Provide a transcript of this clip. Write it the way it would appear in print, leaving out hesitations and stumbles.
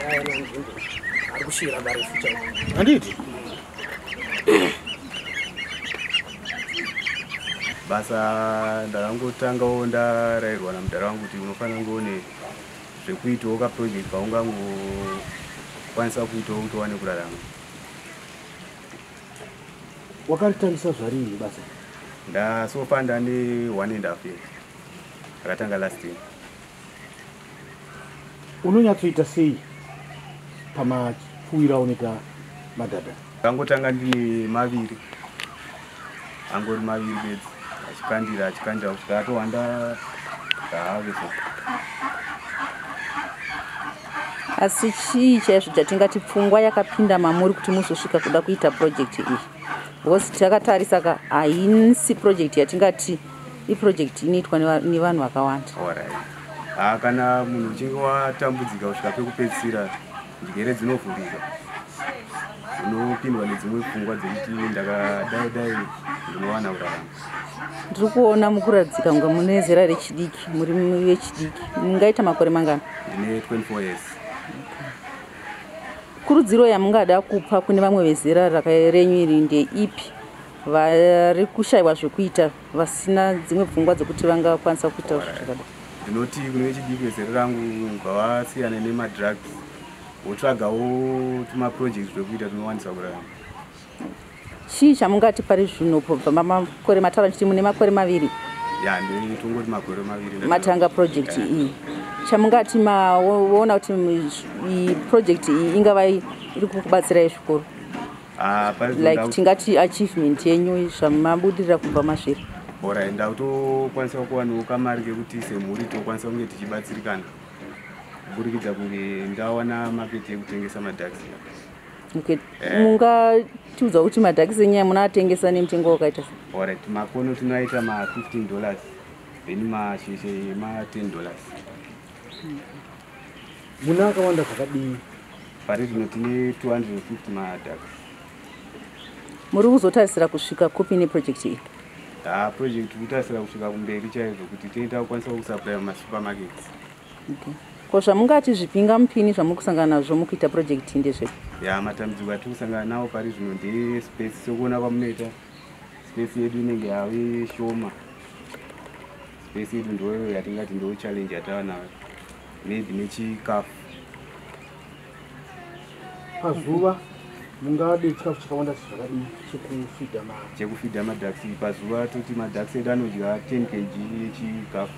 Awana nzvimbo ari kushira marefu chaivo. Handiti? Basa ndakangotangawo ndarayirwa namudhara wangu kuti unofanira kunge une zvekuitawo kaproject kaungangokwanisa kuitawo kuti uwane kurarama. Wakaritangisa zvarini basa? Ndasofa ndane 1.5 years. Akatanga last year. Unonyatsoita sei pamapfuwiro aunoita madhadha? Ndangotanga ndine maviri, angori maviri bedzi, achikandira achikandira kusvika atowanda zvaave so. Asi chii chaizvo chatingati pfungwa yakapinda mamuri kuti muzosvika kuda kuita project iyi? Because takatarisa ka, haisi project yatingati iproject inoitwa nevanhu vakawanda. Alright. Ah, kana munhu uchinge watambudzika kusvika pekupedzisira, njere dzinovhurika, unopindwa nedzimwe pfungwa dzekuti ndakadai dai ndinowana kurarama. Ndiri kuona mukuratidzika kunge mune zera rechidiki, muri vechidiki. Mungaita makore mangani? Ndine 24 years. Kurudziro yamungada kupa kune vamwe vezera renyu iri ndeipi, vari kushayiwa zvekuita, vasina dzimwe pfungwa dzekuti vangakwanisa kuita zvinhu zvakadai? Ndinoti kune vechidiki vezera rangu, ngavasiyane nemadrugs, votsvagawo tumaproject twekuita tunowanisa kurarama. Chii chamungati pari zvino pobva makore mataura chiti mune makore 2? Ya, nditongoti makore 2. Matanga project iyi, chamungati maona kuti iyi project iyi ingava iri kukubatsirai zvikuru? Ah, pari zvino like tingati achievement yenyu, zvamabudirira kubva mazviri? Alright, ndakutokwanisa kuwanawo kamari kekuti semhuri tokwanisa kunge tichibatsirikana kuburikidza kunge ndawana market yekutengesa maducks. Okay. Mungatiudza kuti maducks enyaya munoatengesa nemutengo wakaita sei? Alright, makono tinoaita ma $15, then masheshe ma $10. Muna akawanda zvakadii? Pari zvino tine 250 maducks. Muri kuzotarisira kusvika kupi neproject iyi? Ha, project kutarisira kusvika kumberi chaizvo, kuti tiita kukwanisa kusupply mumasupermarkets. Okay. Ko zvamungati zvipingamupini zvamuri kusangana nazvo mukuita project iyi ndezvepi? Ya, matambudziko atiri kusangana nawo pari zvino ndespace. Sekuona kwamunoita, space yedu inenge yave shoma. Space yedu ndo yatingati ndo challenge yatava nayo, maybe nechikafu. Pazuva mungade chikafu chakawanda zvakadii chekufidha ma Chekufidha maducks pazuva, toti maducks edu anodya 10 kg yechikafu.